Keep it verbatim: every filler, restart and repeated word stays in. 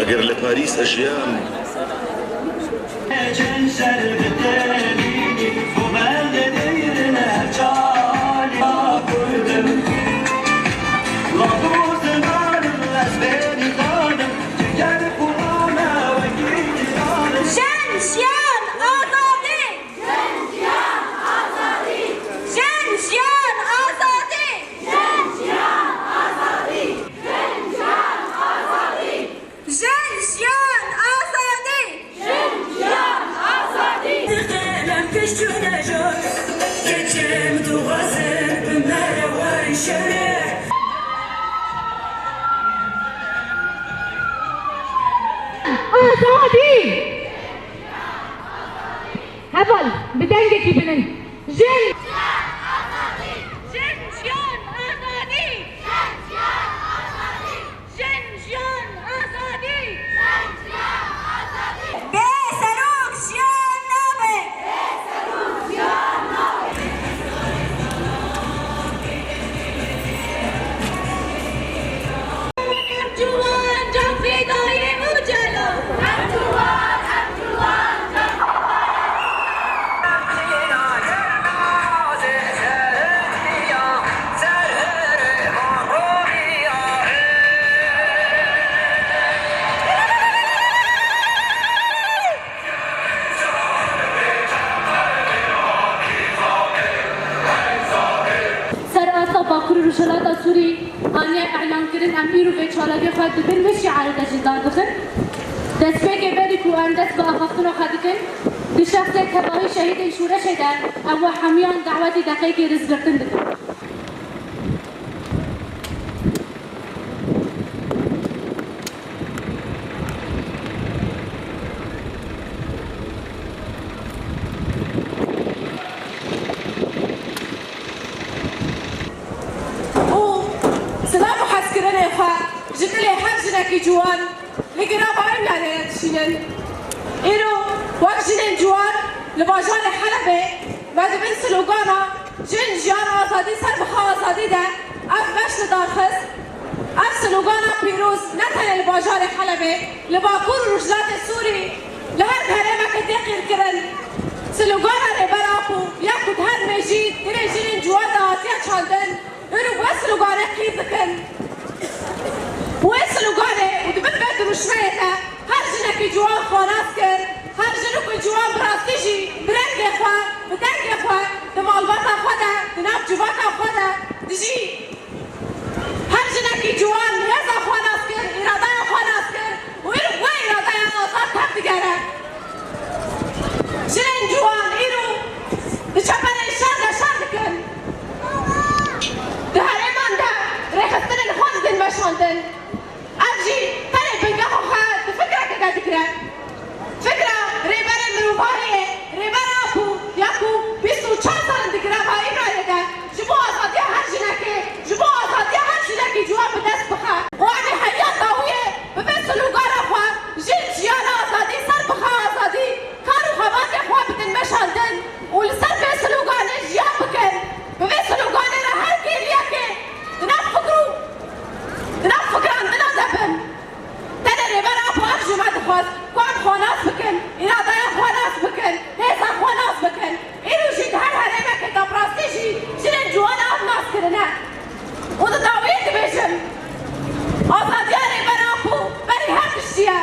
Ger li Parîs ez jiyam. Çend şer bi telî, û me li dêrine çalî kurdin. La dost nadim, ez bênî dadim, ciger xwe me wekî cidadim. Jen, jiyan, azadî! Jen, jiyan, azadî! Jen, jiyan, azadî! Jen, jiyan, azadî! Jen, jiyan, azadî! Jen, jiyan, azadî! Qelem piştune jor, keçim duxwazim bi me re warî şerê. Azadî! Heval, bi dengekî bilind. Jin! Jin, jiyan, azadî! Jin, jiyan, azadî! Bê serok jiyan nabe! Em ciwan can fedayê Ocalo! Em ciwan, em ciwan can fedayê Ser asta Bakur û Rojhilata Sûrî aniye îlankirin, em îro vê çalakê xwe di bin vê şîarê de jî dar dixin. Destpêkê berî ku em dest bi axaftina xwe dikin, di şexsê tevahî şehîdên şoreşê de, ew we hemiyan dawetî deqeyekê rêzgirtin dikin. Û silav û hezkirinê xwe ji dilê her jinekî ciwan li girava Îmlalê re dişînin. Îro wek jinên ciwan li bajarê Helebê me di bin slogana Jin, jiyan, azadî, ser bi xwe azadî de ev beş li dar xist. Ev slogana pîroz ne tenê li bajarê Helebê, li Bakur û Rojhilatê Sûrî, li her herêmekê tê qîrkirin. Slogana Rêber Apo ya ku di her mêjî dilê jinên ciwan de hatiye çandin, îro wê sloganê qîr dikin. Wê sloganê û di bin vê dirûşmeyê de her jinekî ciwan xwe nas kir, her jinik û ciwan bi rastî jî bi rengê xwe, bi dengê xwe, di malbata xwe de, di nav civaka xwe de dijî. Her jinekî ciwan hêza xwe nas kir, îradeya xwe nas kir û îro wê îradeya azad tev digere. Jinên ciwan îro di çeperên şer de şer dikin. Di herêman de rêxistinên xwe didin meşandin. Ev jî tenê bingeha xwe di fikreke de digire. Fikra rêberê mirovahiyê, Rêber Apo, ya ku bîst û çar sal in di girava Îmraliyê de ji bo azadiya her jinekê, ji bo azadiya her jinekî ciwan bi dest bixe. Û em ê hemiya dawiyê bi vê slogana xwe, Jin, jiyan, azadî, ser bi xwe azadî, kar û xebatê xwe bidin meşandin û li ser vê sloganê jiyan bikin. Bi vê sloganê re her kêliyekê di nav fikr û di nav fikrandina de bin. Tenê Rêber Apo ev ji me dixwest ku em xwe nas bikin, îradeya xwe nas bikin, hêza xwe nas bikin. Îro jî di her herêmekê de bi rastî jî jinên ciwan ev nas kirine. Û di dawiyê dibêjim, azadiya Rêber Apo berî her tiştî ye.